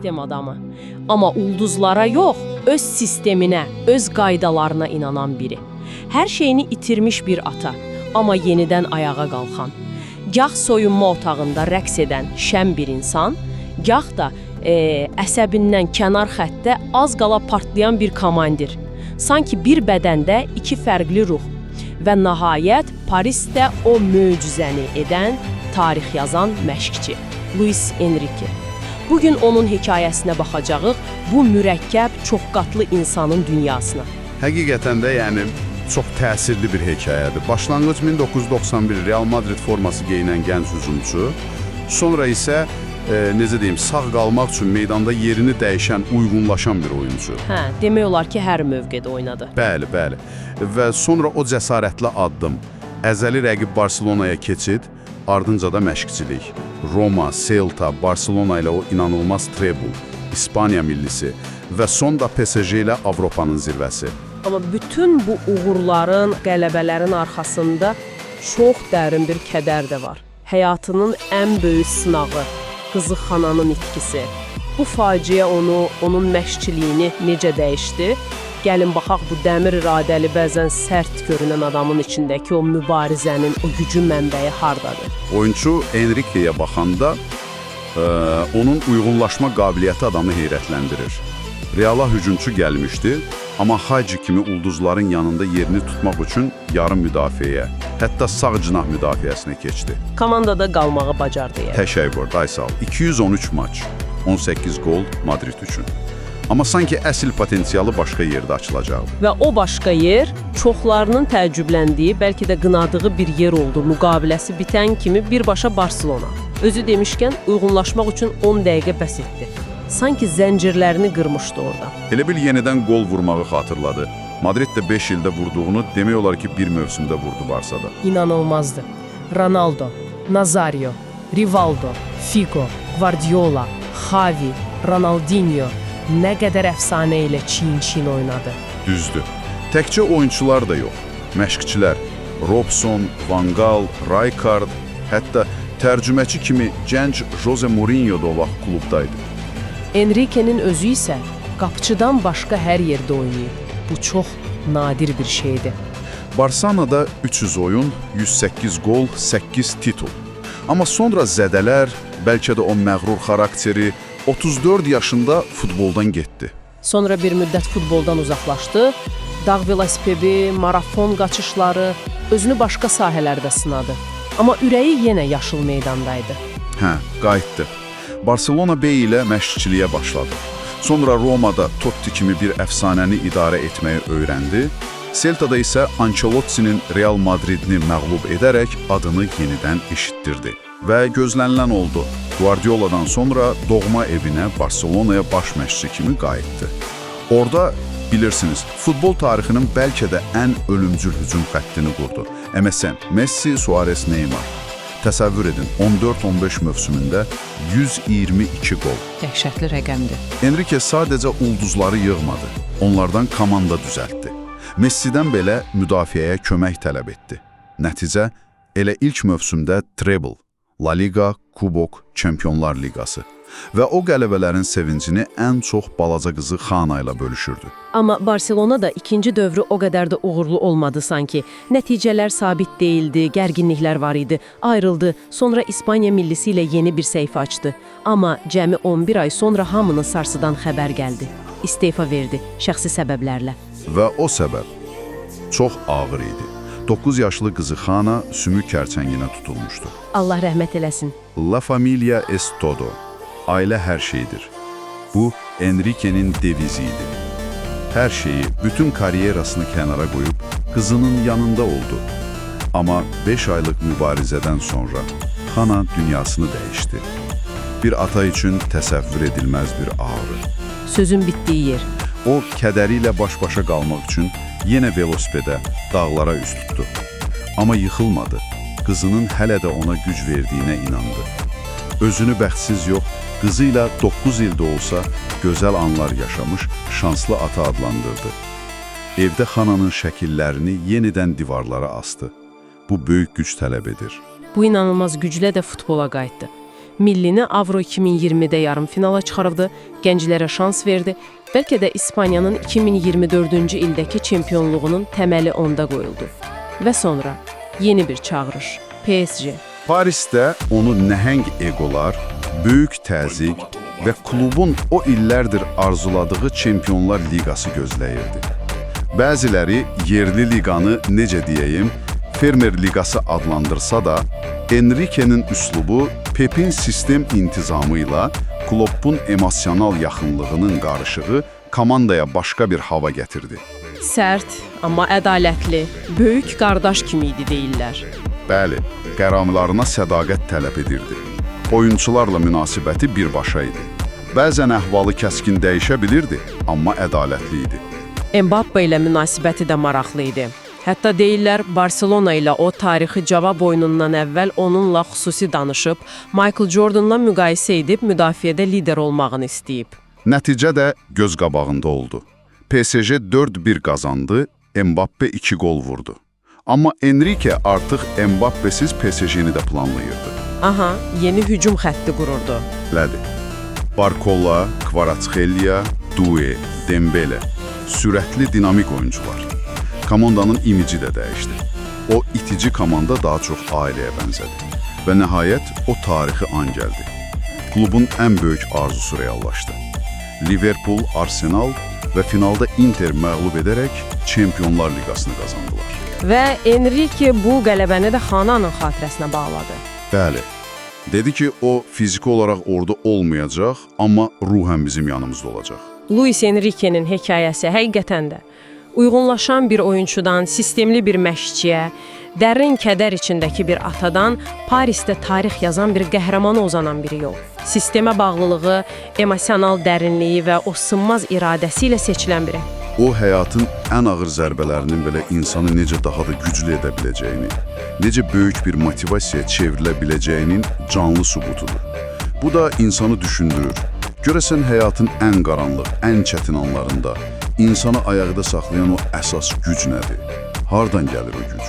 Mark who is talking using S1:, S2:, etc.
S1: Sistem adamı. Amma ulduzlara yox, öz sisteminə, öz qaydalarına inanan biri. Hər şeyini itirmiş bir ata, amma yenidən ayağa qalxan. Gah soyunma otağında rəqs edən şən bir insan, gah da əsəbindən kənar xəttdə az qala partlayan bir komandir. Sanki bir bədəndə iki fərqli ruh. Və nəhayət Parisdə o möcüzəni edən, tarix yazan məşqçi Luis Enrique. Bugün onun hekayəsinə baxacağıq, bu mürəkkəb, çoxqatlı insanın dünyasına.
S2: Həqiqətən də yəni çox təsirli bir hekayədir. Başlanğıc 1991 Real Madrid forması geyinən gənc hücumçu, sonra isə necə deyim, sağ qalmaq üçün meydanda yerini dəyişən, uyğunlaşan bir oyuncu.
S1: Hə, demək olar ki, hər mövqedə oynadı.
S2: Bəli, bəli. Və sonra o cəsarətli addım. Əzəli rəqib Barselonaya keçid, ardınca da məşqçilik. Roma, Celta, Barselona ilə o inanılmaz treble, İspaniya millisi və son da PSG ilə Avropanın zirvəsi.
S1: Amma bütün bu uğurların, qələbələrin arxasında çox dərin bir kədər də var. Həyatının ən böyük sınağı, qızı Xananın itkisi. Bu faciə onu, onun məşqçiliyini necə dəyişdi? Gəlin baxaq bu dəmir iradəli, bəzən sərt görünən adamın içindəki o mübarizənin, o gücün mənbəyi hardadır?
S2: Oyunçu Enrique'yə baxanda onun uyğunlaşma qabiliyyəti adamı heyrətləndirir. Reala hücumçu gəlmişdi, amma Hacı kimi ulduzların yanında yerini tutmaq üçün yarım müdafiəyə, hətta sağ cinah müdafiəsinə keçdi.
S1: Komandada qalmağı bacardı yəni.
S2: Təşəkkür, Daysal. 213 maç, 18 gol Madrid üçün. Amma sanki əsl potensialı başqa yerdə açılacaqdı.
S1: Və o başqa yer çoxlarının təəccübləndiyi, bəlkə də qınadığı bir yer oldu. Müqaviləsi bitən kimi birbaşa Barselona. Özü demişkən uyğunlaşmaq üçün 10 dəqiqə bəs etdi. Sanki zəncirlərini qırmışdı orada.
S2: Elə bil yenidən qol vurmağı xatırladı. Madrid də 5 ildə vurduğunu demək olar ki, bir mövsümdə vurdu Barsada.
S1: İnanılmazdı. Ronaldo, Nazario, Rivaldo, Figo, Guardiola, Xavi, Ronaldinho nə qədər əfsanə ilə çiyin-çiyin oynadı.
S2: Düzdür. Təkcə oyunçular da yox, məşqçilər Robson, Van Gaal, Rijkaard, hətta tərcüməçi kimi gənc Jose Mourinho da o vaxt klubdaydı.
S1: Enrique'nin özü isə qapıçıdan başqa hər yerdə oynayıb. Bu çox nadir bir şeydir.
S2: Barcelona'da 300 oyun, 108 gol, 8 titul. Amma sonra zədələr, bəlkə də o məğrur xarakteri 34 yaşında futboldan getdi.
S1: Sonra bir müddət futboldan uzaqlaşdı. Dağ velosipedi, marafon qaçışları, özünü başqa sahələrdə sınadı. Amma ürəyi yenə yaşıl meydandaydı.
S2: Hə, qayıtdı. Barcelona B ilə məşqçiliyə başladı. Sonra Romada Totti kimi bir əfsanəni idarə etməyi öyrəndi. Celta'da isə Ancelotti'nin Real Madridini məğlub edərək adını yenidən eşitdirdi. Və gözlənilən oldu. Guardiola'dan sonra doğma evinə Barcelona'ya baş məşqçi kimi qayıtdı. Orada bilirsiniz, futbol tarixinin bəlkə də ən ölümcül hücum xəttini qurdu. MSN, Messi, Suarez, Neymar. Təsəvvür edin, 14-15 mövsümündə 122 gol.
S3: Dəhşətli rəqəmdir.
S2: Enrique sadəcə ulduzları yığmadı, onlardan komanda düzəltdi. Messi'dən belə müdafiəyə kömək tələb etdi. Nəticə, elə ilk mövsümdə treble, La Liga, Kubok, Çempionlar Liqası və o qələbələrin sevincini ən çox balaca qızı Xana ilə bölüşürdü.
S1: Amma Barselona da ikinci dövrü o qədər də uğurlu olmadı sanki. Nəticələr sabit değildi, gərginliklər var idi, ayrıldı. Sonra İspaniya millisi ilə yeni bir səhifə açdı. Amma cəmi 11 ay sonra hamını sarsıdan xəbər gəldi. İstefa verdi şəxsi səbəblərlə.
S2: Və o səbəb çox ağır idi. 9 yaşlı qızı Xana sümük kərçənginə tutulmuşdu.
S1: Allah rəhmət eləsin.
S2: La familia es todo. Ailə hər şeydir. Bu, Enrique'nin devizi idi. Hər şeyi, bütün karyerasını kənara qoyub qızının yanında oldu. Amma 5 aylıq mübarizədən sonra Xana dünyasını dəyişdi. Bir ata üçün təsəvvür edilməz bir ağrı.
S1: Sözün bitdiyi yer.
S2: O, kədəri ilə baş-başa qalmaq üçün yenə velosipedə, dağlara üz tutdu. Amma yıxılmadı. Qızının hələ də ona güc verdiyinə inandı. Özünü bəxtsiz yox, qızı ilə 9 ildə olsa gözəl anlar yaşamış şanslı ata adlandırdı. Evdə Xananın şəkillərini yenidən divarlara asdı. Bu böyük güc tələb edir.
S1: Bu inanılmaz güclə də futbola qayıtdı. Millini Avro 2020-də yarım finala çıxardı, gənclərə şans verdi. Bəlkə də İspaniyanın 2024-cü ildəki çempionluğunun təməli onda qoyuldu. Və sonra yeni bir çağırış. PSG.
S2: Parisdə onu nəhəng egolar, böyük təzyiq və klubun o illərdir arzuladığı Çempionlar Liqası gözləyirdi. Bəziləri yerli liqanı necə deyəyim, Fermer Liqası adlandırsa da, Enrique'nin üslubu Pep'in sistem intizamı ilə Klopp'un emosional yaxınlığının qarışığı komandaya başqa bir hava gətirdi.
S1: Sərt, amma ədalətli, böyük qardaş kimi idi deyirlər.
S2: Bəli, qəramlarına sədaqət tələb edirdi. Oyunçularla münasibəti birbaşa idi. Bəzən əhvalı kəskin dəyişə bilirdi, amma ədalətli idi.
S1: Mbappe ilə münasibəti də maraqlı idi. Hətta deyirlər Barselona ilə o tarixi cavab oyunundan əvvəl onunla xüsusi danışıb, Michael Jordanla müqayisə edib müdafiədə lider olmağını istəyib.
S2: Nəticə də göz qabağında oldu. PSG 4-1 qazandı, Mbappe 2 gol vurdu. Amma Enrique artıq Mbappesiz PSG-ni də planlayırdı.
S1: Aha, yeni hücum xətti qururdu.
S2: Lədi. Barcola, Kvaratskhelia, Due, Dembele. Sürətli dinamik oyuncular. Komandanın imici də dəyişdi. O itici komanda daha çox ailəyə bənzədi. Və nəhayət o tarixi an gəldi. Klubun ən böyük arzusu reallaşdı. Liverpool, Arsenal və finalda Inter məğlub edərək Çempionlar Liqasını qazandılar.
S1: Və Enrique bu qələbəni də Xananın xatirəsinə bağladı.
S2: Bəli. Dedi ki, o fiziki olaraq orada olmayacaq, amma ruhən bizim yanımızda olacaq.
S1: Luis Enrique'nin hekayəsi həqiqətən də uyğunlaşan bir oyunçudan sistemli bir məşqçiyə, dərin kədər içindəki bir atadan Parisdə tarix yazan bir qəhrəmana uzanan bir yol. Sistemə bağlılığı, emosional dərinliyi və o sınmaz iradəsi ilə seçilən biri.
S2: O həyatın ən ağır zərbələrinin belə insanı necə daha da güclü edə biləcəyini, necə böyük bir motivasiyaya çevrilə biləcəyinin canlı sübutudur. Bu da insanı düşündürür. Görəsən həyatın ən qaranlıq, ən çətin anlarında insanı ayaqda saxlayan o əsas güc nədir? Hardan gəlir o güc?